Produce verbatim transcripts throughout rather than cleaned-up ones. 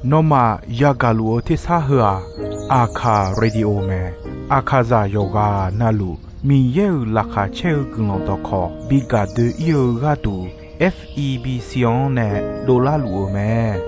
Nawmaf yagaq luf-eu tersar heu-aq, Aqkaq Radio mae. Aqkaqzaq yawqghaq navluf Miqyaer-euq laqkhaq caer-eu guiqlanq dawqkawq bi gaq doe-ir-eu gharduq, F E B C-anr nae dovlar luf-eu mae.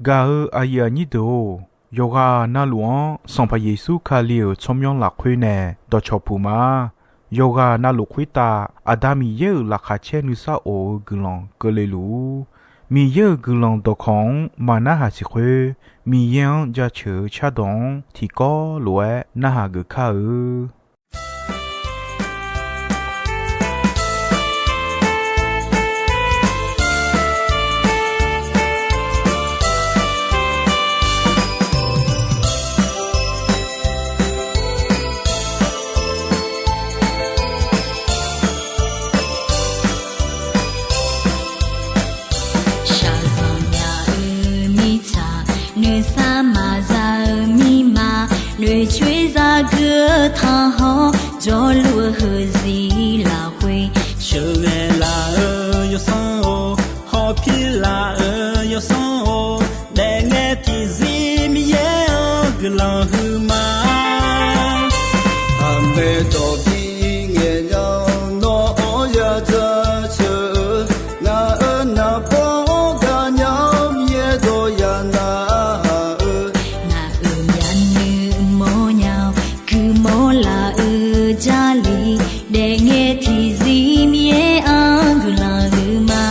Gaq-eu aqyuif aqnyir deuq-or, yawqghaq navluf-anr Sanqpaq Yeqsur Kali-euq tsawrmyanr lafkhoer nae dawqcawq puq ma. Yawqghaq navluf khoertav Aqda Miqyaer-euq laqkhaq caer nuisar of-eu guiqlanq keuvle luf-ur. Miqyaer-euq guiqlanq dawqkawq-anr maqnarhaq siq khoer, Miqyaer-anr jaceuq-eu cardawq-anr tiqkawv lof-aer narhaq geuf kar-eu. Shaqzanq nya-eu mirtsaq, noeqsar maqza-eu mirma, noeqcoer zagui-eu tanqhawr, jawrluf-eu heuziq lafkhoer, sheuqghae laf-eu yawsanr-or, hawpir laf-eu yawsanr-or, daefngae tiqzir Miqyaer-anr guiqlanq huiqma. Aqmaeq dawq bi ngaeq nya-awr nawr-anr ya jaceuq-eu, ngaq-euq naqbawr-anr gaqnya-awr Miqyaer dawq ya narhaq-eu, ngaq-euq myavnuiv mawrnya-awr guimawr laf-eu Jarlif, daefngae tiqzir Miqyaer-anr guiqlanq huiqma.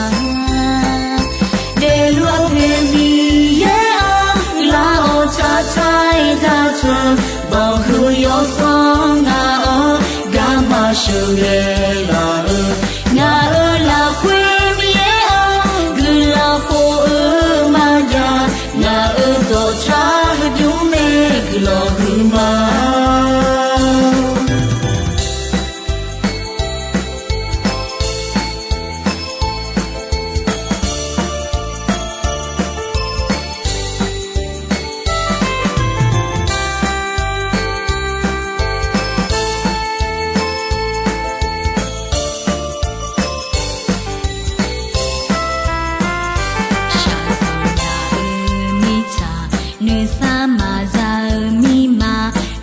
Daefluf-eu poeq Miqyaer-anr guiqlanq-awr tsaqtsaq-aer jaceuq, banqhuiq yawsanr ngaq-anr garma sheuqghae laf-eu, ngaq-euq lafkhoer Miqyaer-anr guiqlanq khof-eu maqjav, ngaq-euq dawqtsaq heudmr mae guiqlanq huiqma. Shaqzanq nya-eu mirtsaq, noeqsar maqza-eu mirma,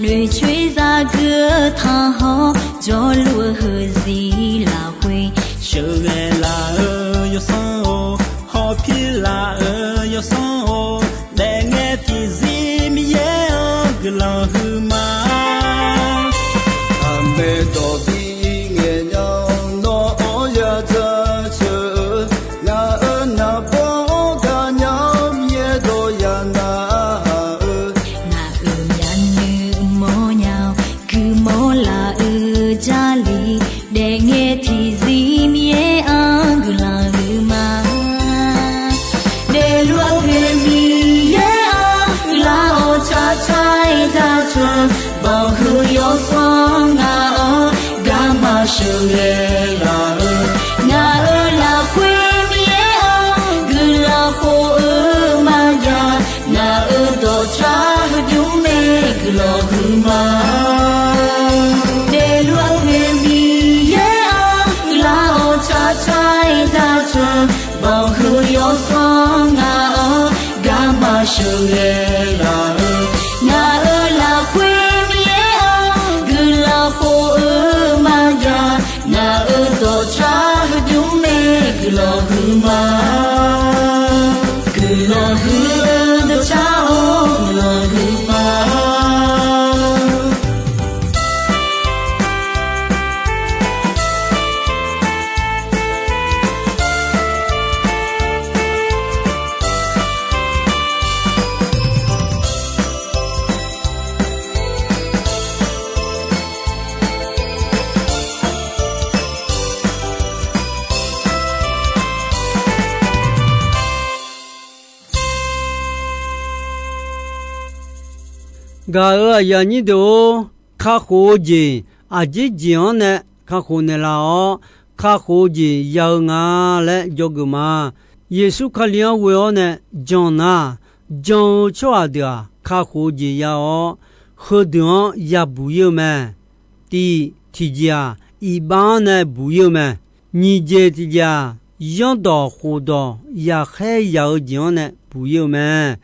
noeqcoer zagui-eu tanqhawr, jawrluf-eu heuziq lafkhoer, sheuqghae laf-eu yawsanr-or, hawpir laf-eu yawsanr-or, daefngae tiqzir Miqyaer-anr guiqlanq huiqma. Aqmaeq dawq bi ngaeq nya-awr nawr-anr ya jaceuq-eu, ngaq-euq naqbawr-anr gaqnya-awr Miqyaer dawq ya narhaq-eu, ngaq-euq myavnuiv mawrnya-awr guimawr laf-eu Jarlif, daefngae tiqzir Miqyaer-anr guiqlanq huiqma. Daefluf-eu poeq Miqyaer-anr guiqlanq-awr tsaqtsaq-aer jaceuq, banqhuiq yawsanr ngaq-anr garma sheuqghae laf-eu, ngaq-euq lafkhoer Miqyaer-anr guiqlanq khof-eu maqjav, ngaq-euq dawqtsaq heudmr mae guiqlanq huiqma. Daefluf-eu poeq Miqyaer-anr guiqlanq-awr tsaqtsaq-aer jaceuq, banqhuiq yawsanr ngaq-anr garma sheuqghae laf-eu, ngaq-euq lafkhoer Miqyaer-anr guiqlanq khof-eu maqjav, ngaq-euq dawqtsaq heudmr mae guiqlanq huiqma. Guiqlanq huiq-eu dawqtsaq-or guiqlanq huiqma. Gaq-euq aqyuif aqnyir deuq-or, kakhof-eu jeq aqjeq jeq-anr nae kakhof naeqlaf-awr, kakhof-eu jeq ya-eu nga laer dzawgeuf ma. Yeqsur Kali-anr ghoe-awr nae jan nar, jan-eu tsawrhaq deuq-aq kakhof-eu jeq ya-awr, heudeuq-anr yabuq ir-eu mae. Tiq tiqjeq-aq, iqbax-anr nae buq ir-eu mae. Nyiq jeq tiqjeq-aq, Yanrdawq khofdawq yaqkhaer yaq-eu jeq-anr nae buq-ir-eu mae.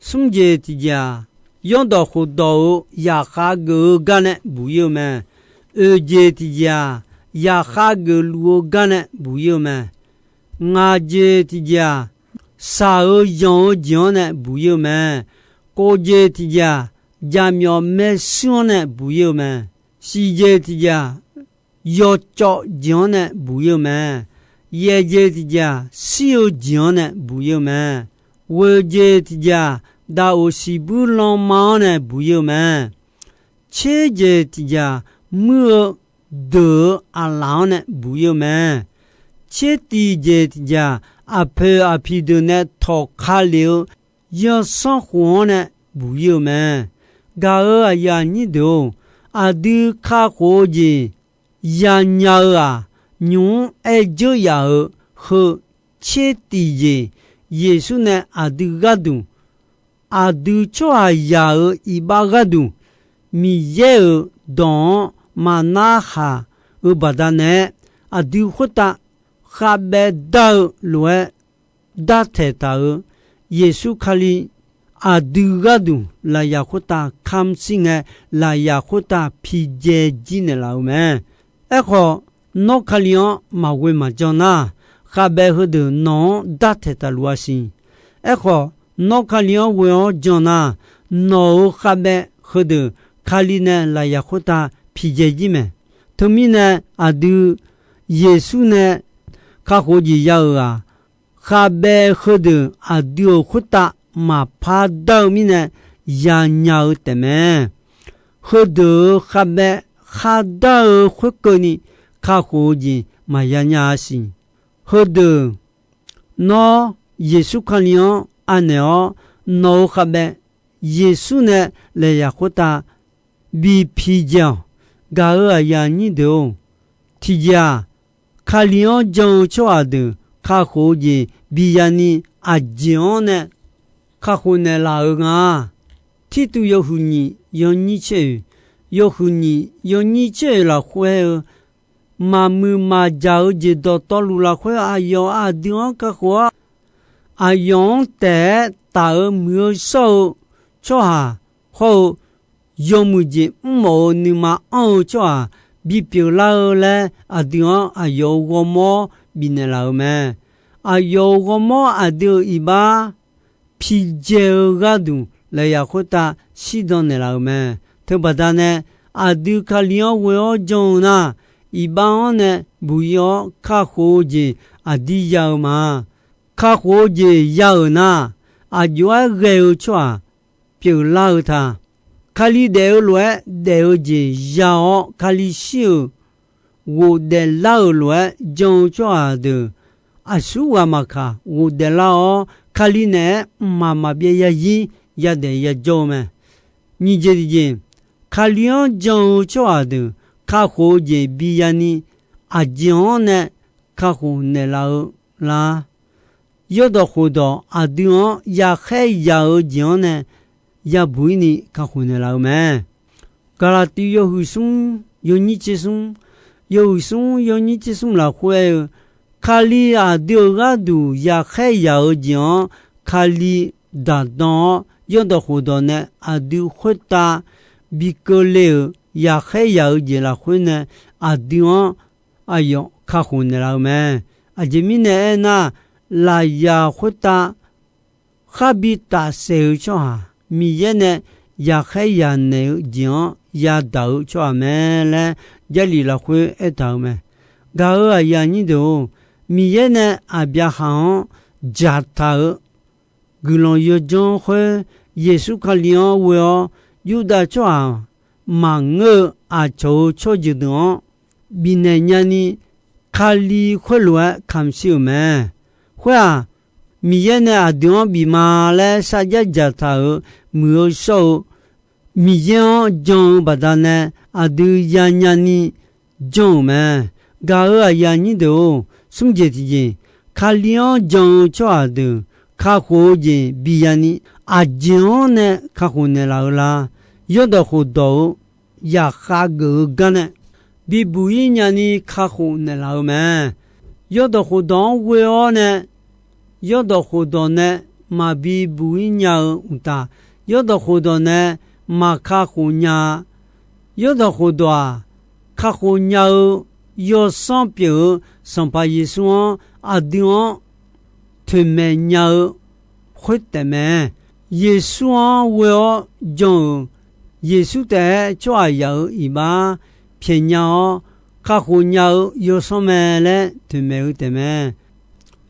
Smr jeq tiqjeq-aq, yanrdawq khofdawq-euq yaqkhav geuf-eu gar nae buq-ir-eu mae. Oeq jeq tiqjeq-aq, yaqkhav geufluf-eu gar nae buq-ir-eu mae. Ngaq jeq tiqjeq-aq, shaq-eu yanq-eu jeq-anr nae buq-ir-eu mae. Kov jeq tiqjeq-aq, jaqmyawf maershuir-anr nae buq-ir-eu mae. Shif jeq tiqjeq-aq, yawcawv jeq-anr nae buq-ir-eu mae. Yaeq jeq tiqjeq-aq, shir-eu jeq-anr nae buq-ir-eu mae. Ghoeq jeq tiqjeq-aq, daqoq siqbuir lanma-anr nae buq-ir-eu mae. Tser jeq tiqjeq-aq, muir-eu deuq-eu aqlaf-anr nae buq-ir-eu mae. Tser tiq jeq tiqjeq-aq, aqpoeq aqpiq deuq nae tawqka lef-eu zanrsanrkhof-anr nae buq-ir-eu mae. Gaq-euq aqyuif aqnyir deuq-or, aqdui kakhof-eu jeq yanya-eu-aq, nymq-mr aer dzeur yaf-euq heu tser tiq jeq, Yeqsur nae aqdui gharduq, aqdui tsawrhaqzaq-euq iqbax gharduq, Miqyaer-euq dawq-anr maqnar haq-eu baqdanae, aqdui khoertav khavbaev dar-eu lof-aer dartaeq taq-euq Yeqsur Kali aqdui gharduq lafyaq khoertav kamq shir ngae, lafyaq khoertav pijae jir naeqlaf-eu mae. Aerkhawf, nawr Kali-anr maqghoe maqjan nar, khavbaev heudeuq nawq-anr dartaeq taqluf-a siq. Aerkhawf, nawr Kali-anr ghoe-awr jan nar, nawq-euq khavbaev heudeuq Kali nae lafyaq khoertav pijae jir mae. Teumirnae, aqdui Yeqsur nae kakhof-eu jeq ya-euq-aq, khavbaev heudeuq aqdui-euq khoertav maqpar dar-eu mirnae yanya-eu taefmae. Heudeuq-euq khavbaev khar dar-eu khoerkeuvni kakhof-eu jeq maqya nya-a siq. Heudeuq nawr Yeqsur Kali-anr anaeq-awr, nawq-euq khavbaev Yeqsur nae lafyaq khoertav bi pijae-awq. Gaq-euq aqyuif aqnyir deuq-or, tiqjeq-aq, Kali-anr jan-eu tsawrhaq deuq kakhof-eu jeq biyani aqjeq-anr nae kakhof naeqlaf-euq nga. Tirtuv yawhuiq nyiq yawnyir tser-oeq, yawhuiq nyiq yawnyir tser-oeq lafkhoer-eu, maqmuiq maqjaq-eu jeq dawqtawvluf lafkhoer aqyawf aqdui-anr kakhof-awr, aqyawf-anr taef-aer taf-eu muiq-eu shawr-eu tsawrhaq hawr-eu, yawmuiq jeq mrmawf-eu nuima anr-eu tsawrhaq bipyeuf lar-eu laer, aqdui-anr aqyawf-euq ghawrmawr bifnaeq laf-euq mae. Aqyawf-euq ghawrmawr aqdui-euq iqbax pijae-eu gharduq lafyaq khoertav shirdan naeqlaf-euq mae. Teubaqda nae, aqdui Kali-anr ghoe-awr jan-eu nar, iqbax-anr nae buq-ir-awr kakhof-eu jeq aqdir ya-eu ma. Kakhof-eu jeq ya-euq nar, aqjox-aer ghae-eu tsawrhaq pyeuflar-eu ta. Kali daef-eu lof-aer daef-eu jeq ya-awr, Kali shir-euq ghofdaef lar-euq lof-aer jan-eu tsawrhaq deuq, aqsurghaq maqkaq ghofdaef lar-awr, Kali naeq-aer mqmaq maqbyav yazir yadaef yajawr-eu mae. Nyiq jeq tiqjeq, Kali-anr jan-eu tsawrhaq deuq kakhof-eu jeq biyani aqjeq-anr nae kakhof naeqlaf-eu lar. Yawrdawq khofdawq aqdui-anr yaqkhaer yaq-eu jeq-anr nae yabuq-ir ni kakhof naeqlaf-eu mae. Gaqlaqtiv yawhuiq smr yawnyir tser smr, yawhuiq smr yawnyir tser smr lafkhoer aer-eu, Kali aqdui-euq gharduq yaqkhaer yaq-eu jeq-anr Kali daqdan-awr, yawrdawq khofdawq nae aqdui khoertav bi keuvle-euq yaqkhaer yaq-eu jeq lafkhoer nae aqdui-anr aqyawf kakhof naeqlaf-eu mae. Aqjeq mirnae aernar, lafyaq khoertav khar bi tafsaef-eu tsawrhaq, Miqyaer nae yaqkhaer yaq naeq-eu jeq-anr yadaq-eu tsawrhaq mae laer Jarlif lafkhoer aertaq-euq mae. Gaq-euq aqyuif aqnyir deuq-or, Miqyaer nae Aqbyaqhaq-anr dzaqtaq-euq guiqlanq yawdzanr khoer, Yeqsur Kali-anr ghoe-awr, Yurdav tsawrhaq maqngeur-eu aqcawq-euq tsawrjeuq deuq-anr bifnaeq nyani, Kali khoerlof-aer kamqshir-euq mae. Khoer-aq, Miqyaer nae aqdui-anr bif ma laer sarjar dzaqtaq-euq muiq-eu shawr-eu Miqyaer-anr jan-eu baqdanae aqdui yanya ni janr-euq mae. Gaq-euq aqyuif aqnyir deuq-or, smr jeq tiqjeq, Kali-anr jan-eu tsawrhaq deuq kakhof-eu jeq biyani aqjeq-anr nae kakhof naeqlaf-eu la? Yawrdawq khofdawq-eu yaqkhav geuf-eu gar nae bibuq-ir nyani kakhof naeqlaf-eu mae. Yawrdawq khofdawq-anr ghoe-awr nae, yawrdawq khofdawq nae maqbi buq-ir nya-eu uqtaf, yawrdawq khofdawq nae maqkakhof nya-a. Yawrdawq khofdawq-aq, kakhof nya-eu Yawsanr pyeuf-eu Sanqpaq Yeqsur-anr aqdui-anr toeqmaeq nya-eu khoertaef mae. Yeqsur-anr ghoe-awr jan-euq, Yeqsur taef-aer tsawrhaqzaq-euq iqbax pyaeqnya-awr, kakhof nya-eu Yawsanr mae laer toeqmaeq-eu taef mae.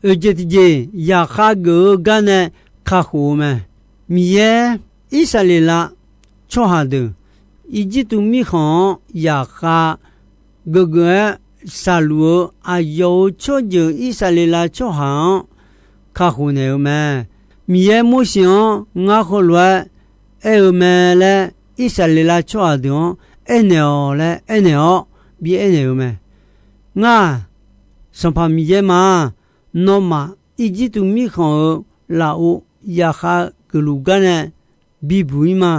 Oeq jeq tiqjeq, zaqkhav geuf-eu gar nae kakhof-eu mae. Miqyaer, Irsaqleqlav tsawrhaq deuq Irjirtuv mirkhanq-anr zaqkhav geufgeuf-aer shaqluf-eu aqyawf-euq tsawrjeuq Irsaqleqlav tsawrhaq-anr kakhof naeq-eu mae. Miqyaer Morseq-anr ngar heulof-aer aer-eu mae laer, Irsaqleqlav tsawrhaq deuq-anr aernaeq-awq laer aernaeq-awr bi aernaeq-eu mae. Ngar-aq, Sanqpaq Miqyaer ma. Nawmaf Irjirtuv mirkhanq-euq lafov zaqkhav geufluf gar nae bibuq-ir ma.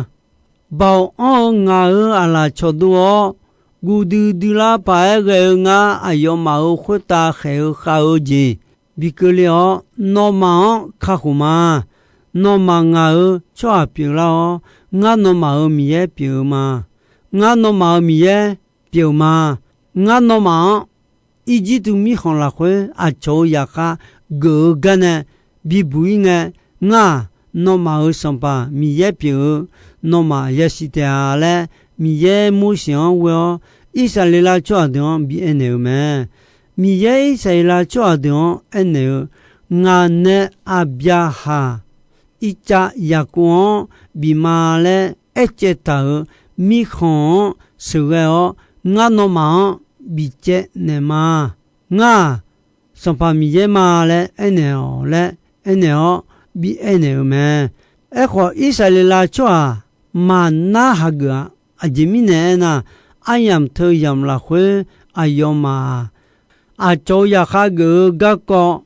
Baoq anr-eu ngaq-euq aqlaf cawqdov-awr, guv duidui lar paq-aer ghae-eu ngar aqyawfmaf-euq khoertav khaeq-eu khav-eu jeq bi keuvle-awr, nawmaf-anr kakhof ma. Nawmaf ngaq-euq tsawrhaq pyeuflar-awr, ngar nawmaf-euq Miqyaer pyeuf-eu ma. Ngar nawmaf-euq Miqyaer pyeuf-eu ma. Ngar nawmaf-anr Irjirtuv mirkhanq lafkhoer aqcawq-euq zaqkhav geuf-eu gar nae bibuq-ir ngae, ngar-aq, nawmaf-euq Sanqpaq Miqyaer pyeuf-eu, nawmaf yasiq taef-a laer, Miqyaer Morseq-anr ghoe-awr, Irsaqleqlav tsawrhaq deuq-anr bi aernaeq-eu mae. Miqyaer Irsaqleqlav tsawrhaq deuq-anr aernaeq-eu, Ngaq nae Aqbyaqhaq, Irtsav, Yaqkov-anr bif ma laer aercaev taq-euq mirkhanq-anr sheuqghae-awr, ngar nawmaf-anr bif caev naeq ma. Ngar-aq, Sanqpaq Miqyaer ma laer aernaeq-awq laer aernaeq-awr bi aernaeq-eu mae. Aerkhawf, Irsaqleqlav tsawrhaq maqnar hageuf-a. Aqjeq mirnae aernar, aryamq teu yamq lafkhoer aqyawfmaf-aq, aqcawq-euq zaqkhav geuf-eu garkawv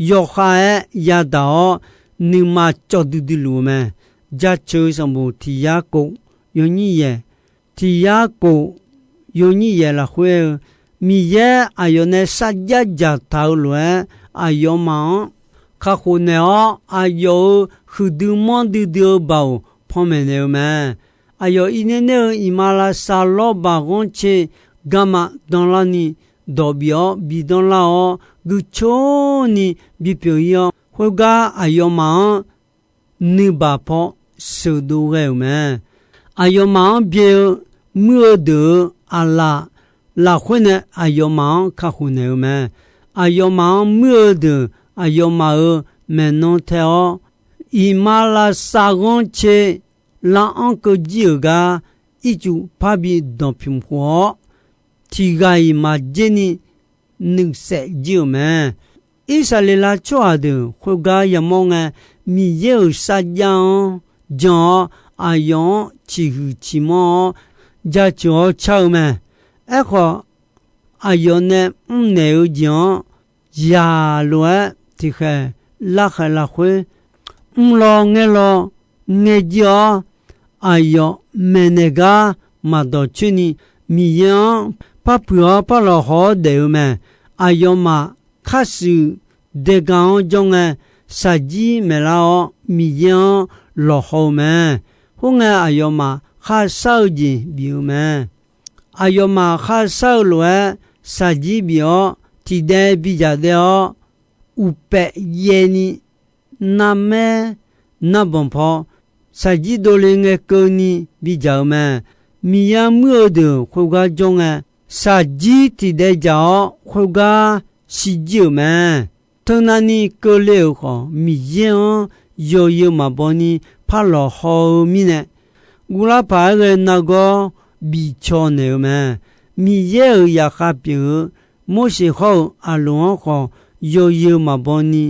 yawkhav-aer yadaq-awr, nuima cawv duidui luf-eu mae. Jaceuq sanqbof tiq yar kof yawnyir yaeq, tiq yar kof yawnyir yaeq lafkhoer-eu, Miqyaer aqyawf nae sarjax dzaqtaq-eu lof-aer, aqyawfmaf-anr kakhof naeq-awr, aqyawf-euq huiqdui manrdui dui-eu baoq panmaeq naeq-eu mae. Aqyawf irner ner-eu iqmalavshav lawrbaq ghanrcae garma danlarni dawq bif-awr bi danlar-awr, guicoer ni bipyeuf-ir-awr, khoergar aqyawfmaf-anr nuibaq paw sheuqdov ghae-euq mae. Aqyawfmaf-anr byae-eu muir-eu deuq-euq aqlaf lafkhoer nae aqyawfmaf-anr kakhof naeq-eu mae. Aqyawfmaf-anr muir-eu deuq aqyawfmaf-euq maeqnan tae-awr, iqmalavshav ghanrcae laranr keuv jir-euq gar ircuf parbi danqpymq khof-awr, tiq ghaq-iq maqjer ni nuisaef jir-euq mae. Irsaqleqlav tsawrhaq deuq khoergar yamawr ngae, Miqyaer-euq sarjax-anr jan-awr, aqyawf-anr ciqhuiq ciqmanr-awr jaceuq-awr car-eu mae. Aerkhawf, aqyawf nae mrnaeq-eu jeq-anr yaq lof-aer tiqkhaeq larkhaeq lafkhoer, mrlaw ngaerlaw ngaer jir-awr, aqyawf maeqnaeq gar maqdawq coer ni, Miqyaer-anr par puiq-awr par lawqhaw-awr daef-eu mae. Aqyawfmaf kharshuif daega-anr jawr ngae, shaqjir maeqlar-awr Miqyaer-anr lawqhaw-eu mae. Khoerngae, aqyawfmaf kharshar-eu jeq bif-eu mae. Aqyawfmaf kharshar-eu lof-aer shaqjir bif-awr tiqdaev bidzaq daev-awr, uqpaef yaevni narmaer narbanq paw shaqjir dovle ngae keuvni bidzaq-eu mae. Miqyaer muir-eu deuq khoergar jawr ngae, shaqjir tiqdaev dzaq-awr khoergar shirjir-euq mae. Teunavni keuvle-euq khawf, Miqyaer-anr yawzeu maqbaw ni par lawqhaw-eu mirnae, guvlar paq-aer ghae nargawr bifcaw naeq-eu mae. Miqyaer-euq zaqkhav pyeuf-eu Morseq hawr-eu Aqloq-anr khawf, yawzeu maqbaw ni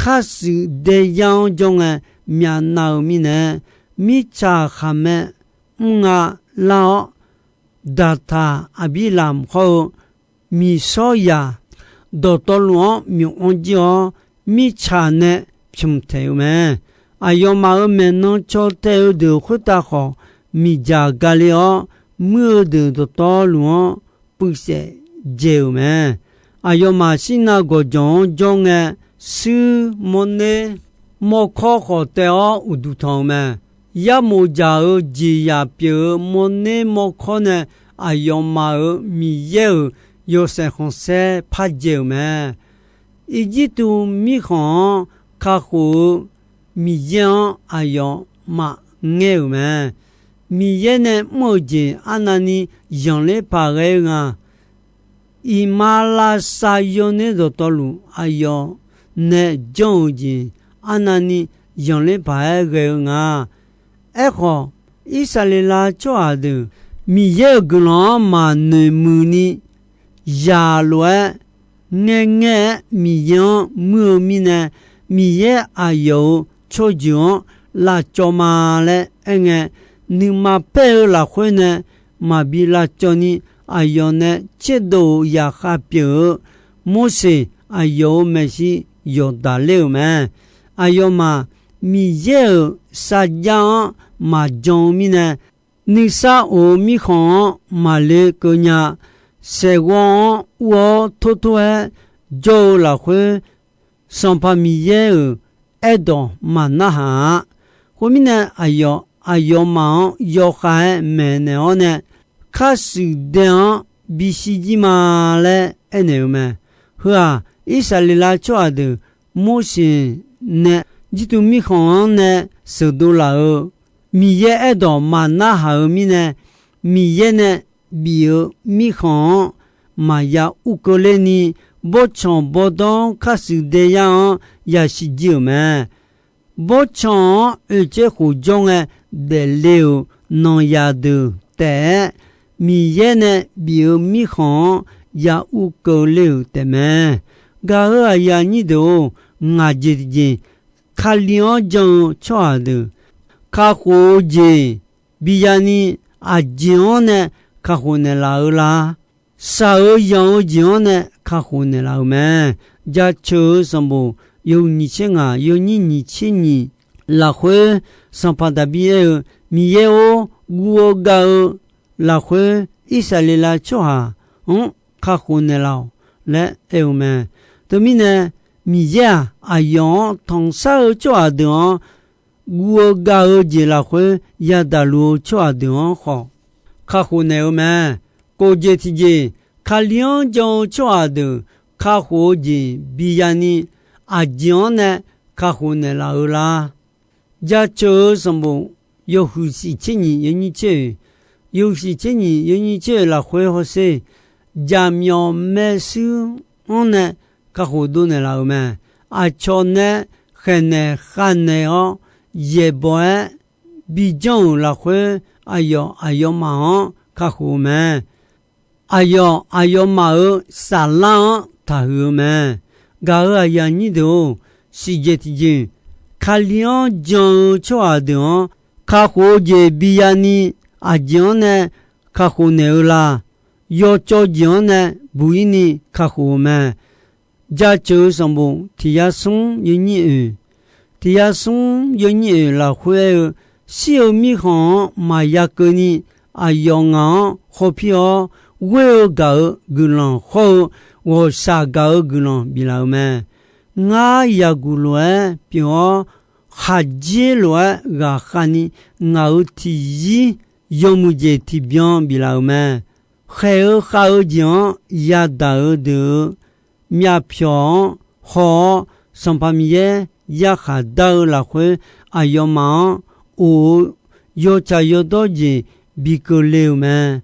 kharshuif daeyar-anr jawr ngae myavnav-eu mirnae, mirtsaq khaqmae mrnga lar-awr, Daqtaq Aqbirlamq hawr-eu Miqshawrzaq dawqtawvluf-anr myof-anr jir-awr, mirtsaq nae pymq taeq-eu mae. Aqyawfmaf-euq maeqnan caw taev-eu deuq khoertav khawf, miqdzaq gale-awr, muir-eu deuq dawqtawvluf-anr puivsaef dzae-euq mae. aqyawfmaf shirnav gawqjawq-anr jawr ngae, shuir mawrner mawrkawr khawf taev-awr uqduq tanq-euq mae. Yarmof dzaq-euq jeqzaq pyeuf-eu mawrner mawrkawr nae aqyawfmaf-euq Miqyaer-euq yawshaef khanqsaer pardzae-euq mae. Irjirtuv mirkhanq-anr kakhof-eu Miqyaer-anr aqyawfmaf ngaer-euq mae. Miqyaer nae mr-eu jeq arnavni zanqler paq ghae-eu nga. Iqmalavshav yawner dawqtawvluf aqyawf nae janr-eu jeq arnavni zanqler paq-aer ghae-eu nga. Aerkhawf, Irsaqleqlav tsawrhaq deuq Miqyaer-euq guiqlanq-anr maqnoeq muiqni zaq lof-aer ngaerngaer-aer Miqyaer-anr muir-eu mirnae, Miqyaer aqyawf-euq tsawrjeuq-anr lavcawv ma laer aerngae, nuima paer-eu lafkhoer nae maqbi lavcawv ni, aqyawf nae tserdov-euq zaqkhav pyeuf-eu Morseq aqyawf-euq maeqshi yawqdaq ler-euq mae. Aqyawfmaf Miqyaer-euq sarjax-anr maqjan-eu mirnae, nuisar of-eu mirkhanq-anr maqle keuv nya. Saeqghawv-anr ur-awr tortor-aer jawr-eu lafkhoer, Sanqpaq Miqyaer-euq aerdawq maqnarhaq-a. Khoermirnae, aqyawf aqyawfmaf-anr yawkhav-aer maeqnaeq-awr nae, kharshuif dae-anr bishir jir ma laer aernaeq-eu mae. Heu-aq, Irsaqleqlav tsawrhaq deuq Morseq nae Irjirtuv mirkhanq-anr nae sheuqdov laf-euq Miqyaer aerdawq maqnarhaq-eu mirnae, Miqyaer nae bif-eu mirkhanq-anr maqya ur keuvler ni, bawrtsanq bawrdanr kharshuif dae yar-anr yasiq jir-euq mae. Bawrtsanq-anr oeqtser khof jawr ngae daefle-euq nanqzaq deuq taef-aer, Miqyaer nae bif-eu mirkhanq-anr ya ur keuvler-euq taefmae. Gaq-euq aqyuif aqnyir deuq-or, ngaq jeq tiqjeq, Kali-anr jan-eu tsawrhaq deuq kakhof-eu jeq biya ni, aqjeq-anr nae kakhof naeqlaf-eu la? Shaq-eu yanq-eu jeq-anr nae kakhof naeqlaf-euq mae. Jaceuq-eu sanqbof yawhuiq nyiq tser ngaq, yawnyir nyiq tser nyiq lafkhoer, Sanqpaq Daqbir aer-eu, Miqyaer-or, guv-eu gav-eu lafkhoer Irsaqleqlav tsawrhaq-anr kakhof naeqlaf-awq laer aer-eu mae. Teumirnae, Miqyaer-aq, aqyawf-anr tanqshar-eu tsawrhaq deuq-anr guv-eu gav-eu jeq lafkhoer yadaq luf-eu tsawrhaq deuq-anr khawf kakhof naeq-eu mae. Kof jeq tiqjeq, Kali-anr jan-eu tsawrhaq deuq kakhof-eu jeq biya ni, aqjeq-anr nae kakhof naeqlaf-eu la? Jaceuq-eu sanqbof yawhuiq shiq tser nyiq yawnyir tser oeq, yawhuiq shiq tser nyiq yawnyir tser oeq lafkhoer hawsher, jaqmyawf maershuir-anr nae kakhof dov naeqlaf-euq mae. Aqcawq nae khaeqnaeq khavnaeq-awr yaeqbawq-aer bijanr-euq lafkhoer, aqyawf aqyawfmaf-anr kakhof-eu mae. Aqyawf aqyawfmaf-euq saflar-anr taqhuiq-eu mae. Gaq-euq aqyuif aqnyir deuq-or, siqjeq tiqjeq, Kali-anr jan-eu tsawrhaq deuq-anr kakhof-eu jeq biya ni, aqjeq-anr nae kakhof naeq-eu la? Yawcawv jeq-anr nae buq-ir ni kakhof-eu mae. Jaceuq-eu sanqbof tiq yar smr yawnyir oeq, tiq yar smr yawnyir oeq lafkhoer aer-eu, shir-eu mirkhanq-anr maqya keuvni, aqyawf ngaq-anr khawpir-awr, ghoer-eu gaq-eu guiqlanq hawr-eu ghawqshaq gaq-eu guiqlanq biflaf-euq mae. Ngar yaqguq lof-aer pyeuf-awr, khaqdzer lof-aer ghaqkhav ni, ngaq-euq tiqzir yawmuiq jeq tiqbyan biflaf-euq mae. Khaeq-eu khav-eu jeq-anr yadaq-eu deuq-euq myavpyawq-anr haw-awr, Sanqpaq Miqyaer yarkhaq dar-eu lafkhoer, aqyawfmaf-anr of-eu yawtsaq yawdawr jeq bi keuvle-euq mae.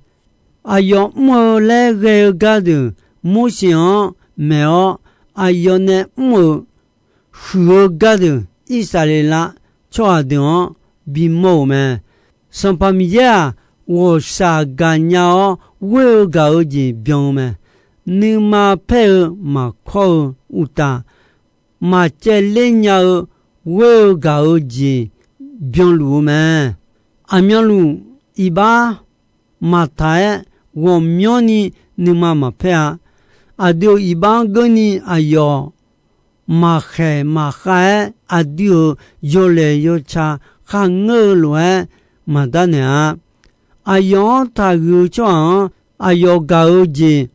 Aqyawf mr-eu laer ghae-eu gardeuq Morseq-anr maeq-awr, aqyawf nae mr-euq huiq-eu gardeuq Irsaqleqlav tsawrhaq deuq-anr bimawr-euq mae. Sanqpaq Miqyaer-aq, ghawqshaq gaqnya-awr ghoer-eu gaq-eu jeq byan-eu mae. Nuima paer-eu maqkawr-eu uqtaf, maqcaevler nya-eu ghoer-eu gaq-eu jeq byanluf-eu mae. Aqmyanluf iqbax maqtaq-aer ghawqmyanrni nuima maqpaer-a. Aqdui-euq iqbax-anr geurni aqyawf maqkhaeq maqkhav-aer aqdui-euq yawlaeq yawtsaq kharngeur-eu lof-aer maqdar naeq-a. Aqyawf-anr taqhuiq-eu tsawrhaq-anr aqyawf gaq-eu jeq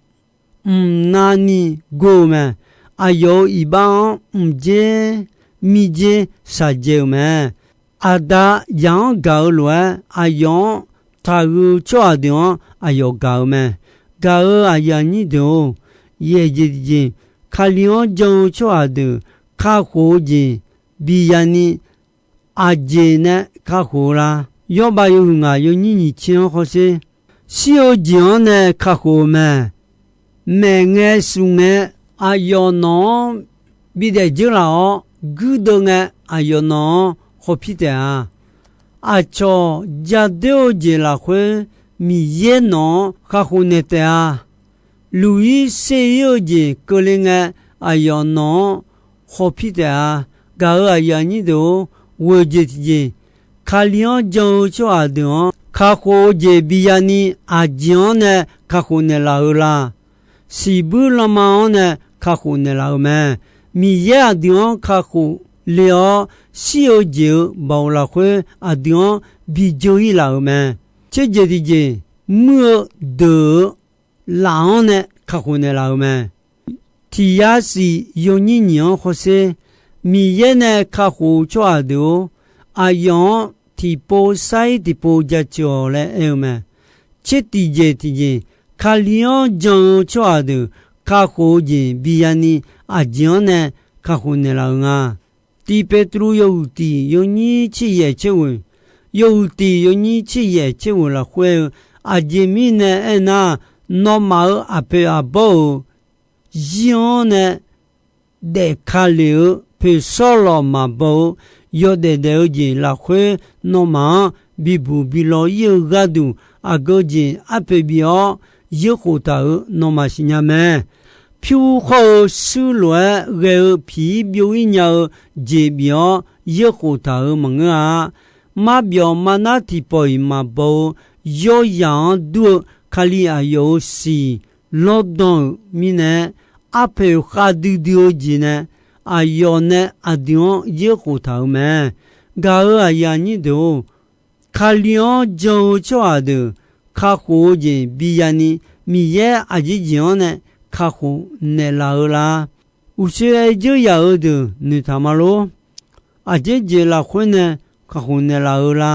mqnavni gor-eu mae. Aqyawf-euq iqbax-anr mqdzer mirdzer shaqdzae-euq mae. Aqda zaq-anr gaq-eu lof-aer, aqyawf-anr taqhuiq-eu tsawrhaq deuq-anr aqyawf gaq-eu mae. Gaq-euq aqyuif aqnyir deuq-or, yaeq jeq tiqjeq, Kali-anr jan-eu tsawrhaq deuq kakhof-eu jeq bi yani aqjeq nae kakhof-eu la? Yawrbav yawhuiq ngaq yawnyir nyiq tser-anr hawsher. Shir-eu jeq-anr nae kakhof-eu mae. Maeq ngae shuf ngae, aqyawf nawq-anr bidaef dzeurlaf-awr, guirdeuv ngae aqyawf nawq-anr hawpir taef-a. Aqcawq ja doer-eu jeq lafkhoer, Miqyaer nawq-anr kakhof naeq taef-a. Luq-ir ser-ir-eu jeq keuvle ngae, aqyawf nawq-anr hawpir taef-a. Gaq-euq aqyuif aqnyir deuq-or, ghoeq jeq tiqjeq, Kali-anr jan-eu tsawrhaq deuq-anr kakhof-eu jeq bi yani aqjeq-anr nae kakhof naeqlaf-eu la? Siqbuir lanma-anr nae kakhof naeqlaf-eu mae. Miqyaer aqdui-anr kakhof le-awr, shir-eu jeq-euq baoq lafkhoer aqdui-anr bi dzeur-ir laf-euq mae. Tser jeq tiqjeq, muir-eu deuq-euq laf-anr nae kakhof naeqlaf-euq mae. Tiq yar siq yawnyir nyiq-anr hawsher. Miqyaer nae kakhof-eu tsawrhaq deuq-or, aqyawf-anr tiqpov sair tiqpov jaceuq-awq laer aer-eu mae. Tser tiqjeq tiqjeq, Kali-anr jan-eu tsawrhaq deuq kakhof-eu jeq bi yani aqjeq-anr nae kakhof naeqlaf-euq nga. Tiq Petruv yawhuiq tiq yawnyir tser yaef tser ghoeq, yawhuiq tiq yawnyir tser yaef tser ghoeq lafkhoer-eu, aqjeq mirnae aernar, nawmaf-euq aqpoeq aqbawr-euq zir-anr nae daefka lef-eu poeqsawr lawq maqbaw-eu yawdaef daef-eu jeq lafkhoer, nawmaf-anr bibuq bi law-ir-eu gharduq, aqgeu jeq arpoeq bif-awr yeurkhof taq-euq nawmaf siqnya mae. Pyur khawr-eu shuir lof-aer ghae-eu piq-ir byov-ir nya-eu jeq bif-awr yeurkhof taq-euq maqngeur-a. Marbyawf marnar tiqpawf-iq maqbaw-eu yawrzaq-anr dur-eu Kali aqyawf-euq siq lawrdan-euq mirnae, arpoeq khavdui dui-eu jeq nae aqyawf nae aqdui-anr yeurkhof taq-euq mae. Gaq-euq aqyuif aqnyir deuq-or, Kali-anr jan-eu tsawrhaq deuq kakhof-eu jeq bi yani, Miqyaer aqjeq jeq-anr nae kakhof naeqlaf-eu la? Uqshoe aer dzeur yaf-eu deuq noeqtaq ma lor. Aqjeq jeq lafkhoer nae kakhof naeqlaf-eu la?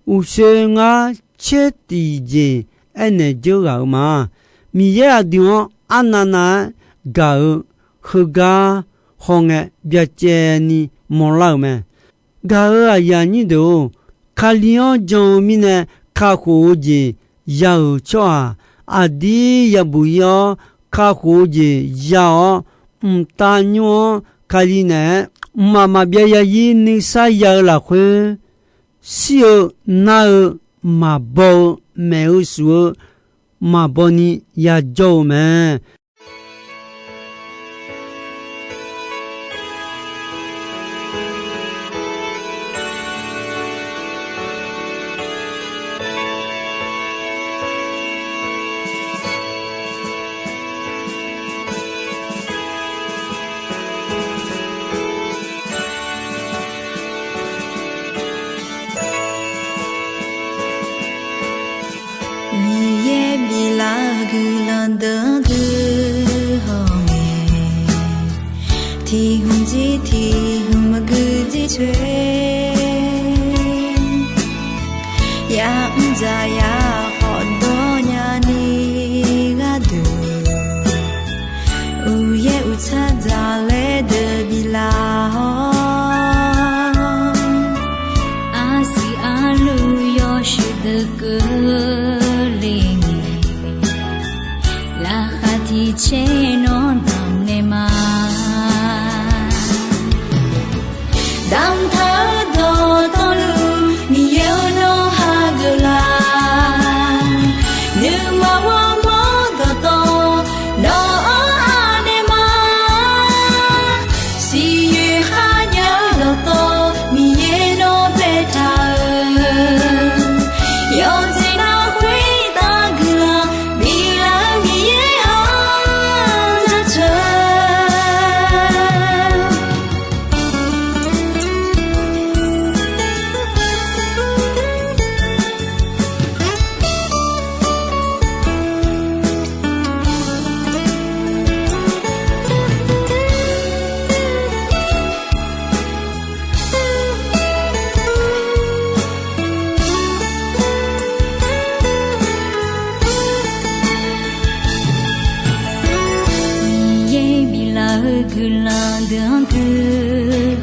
Uqshoe ngar tser tiqjeq aernaeq dzeur ghaq-euq ma. Miqyaer aqdui-anr arnav nav-aer gaq-eu heugar hawngae byacaevni mawrlar-euq mae. Gaq-euq aqyuif aqnyir deuq-or, Kali-anr jan-eu mirnae kakhof-eu jeq ya-euq tsawrhaq, aqdir yabuq ir-awr kakhof-eu jeq ya-awr, mqtav nymr-anr Kali naeq-aer mqmaq maqbyav yazir nuisar ya-eu lafkhoer, shir-eu nar-eu maqbaw-eu, maef-eu shuf-eu maqbaw ni yajawr-eu mae. Miqyaer biflaf-eu guiqlanq deuq-anr dui hawngae, tiq hmq jir tiq hmq maqgui jir coer, ya'mr dzaq ya khawf dawr nyani gharduq, uqyaer uqtsar dzaq laer deuq biflaf-awr, arsiq arluv yawshuif deuq keuvle ngae, laqkhaq tiq caer nawr damq naeq ma. Damqtaq-eu dawqtawvluf Miqyaer-or, nawr hageuf laf. Laf-eu guiqlanq deuq-anr gui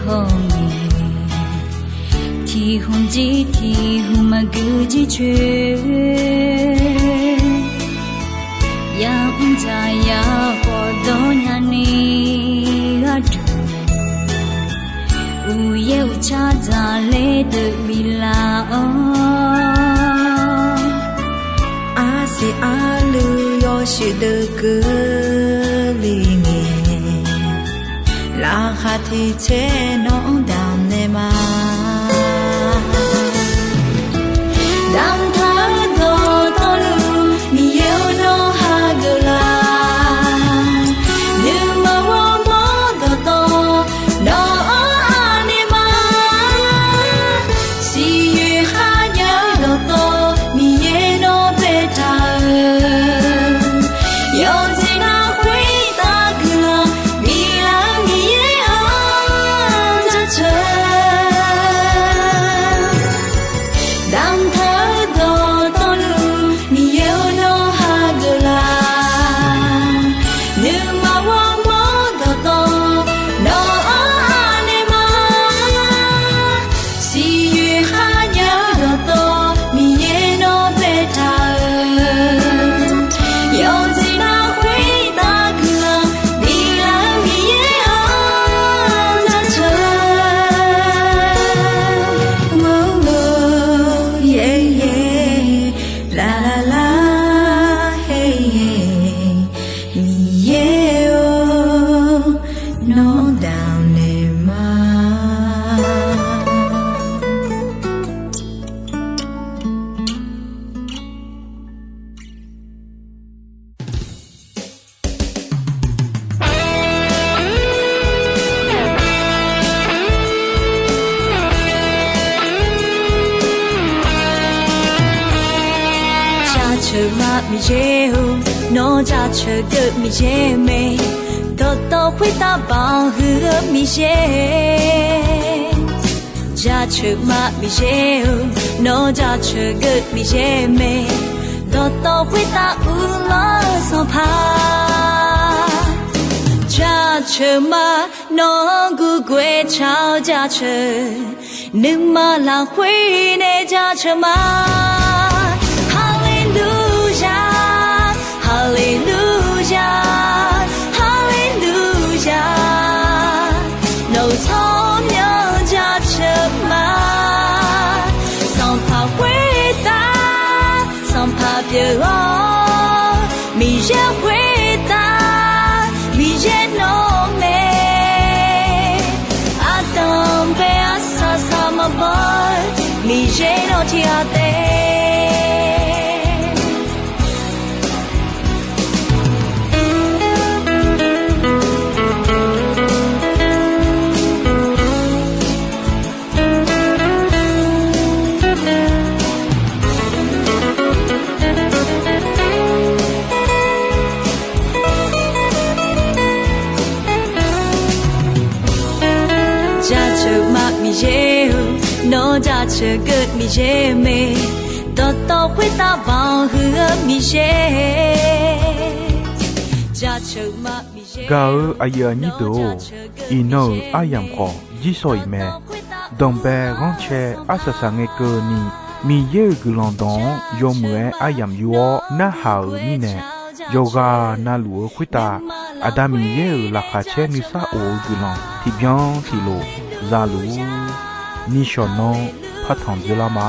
hawngae, tiq hmq jir tiq hmq maqgui jir coer, yamr dzaq yar khawf dawr nyani gharduq, uqyaer uqcar dzaqler deuq biflaf-awr, arsiq arluiv yawshuif deuq keuvle ngae, laqkhaq tiq tser nawq-anr damqnaeq ma. Damqtaq-eu dawqtawvluf Miqyaer-or, nawr hageuf laf. Nuima ghawrmawr dawqtawv nawq-anr anaeq ma. Siqyoeq kharjav-eu dawqtawv Miqyaer nawr baetaq-euq, yawqjeq nar khoertav guiqlanq biflaf-eu Miqyaer-anr jaceuq. Damqtaq-eu dawqtawvluf Miqyaer-or, nawr hageuf laf. Nuima ghawrmawr dawqtawv nawq-anr anaeq ma. Siqyoeq kharjav-eu dawqtawv Miqyaer nawr baetaq-euq, yawqjeq nar khoertav guiqlanq biflaf-eu Miqyaer-anr jaceuq. Ur, ur, yaer, yaer, lar, lar, lar, haer, haer, Miqyaer-or, nawr damqnaeq ma. Jaceuq ma Miqyaer-or, nawr jaceuq geuv Miqyaer mae, dawqtawv khoertav banq huiq-eu Miqyaer. Jaceuq ma Miqyaer-or, nawr jaceuq geuv Miqyaer mae, dawqtawv khoertav uvlanr-eu Sanqpaq. Jaceuq ma, nawq-anr gurgoer car-awr jaceuq, nuima lafkhoer nae jaceuq ma. Haleluya, haleluya, haleluya. Nawq-euq tsawrmyanr jaceuq ma. Sanqpaq khoertav Sanqpaq pyeuf-awr, Miqyaer khoertav Miqyaer nawr mae. Ardanq bae arsaq saq maqbaw-eu Miqyaer nawr tiqghaq taef. Jaceuq ma Miqyaer-or, nawr jaceuq geuv Miqyaer mae, dawqtawv khoertav banq huiq-eu Miqyaer. Jaceuq ma Miqyaer. Gaq-eu aqyuif aqnyir deuq-or, iqnan-euq aryamq khawf jirshaw-iq mae. Danqbae ghanrcae arsaq saq ngae keuvni, Miqyaer-euq guiqlanq dawq-anr yawmuiq-aer aryamq yur-awr narhaq-euq mirnae, yawqghaq navluf-eu khoertav Aqda Miqyaer-euq laqkhaq caer nuisar of-eu guiqlanq tiqbyan tiqlof za luf-ur. Nishawq nanr partanq dzeurlar ma.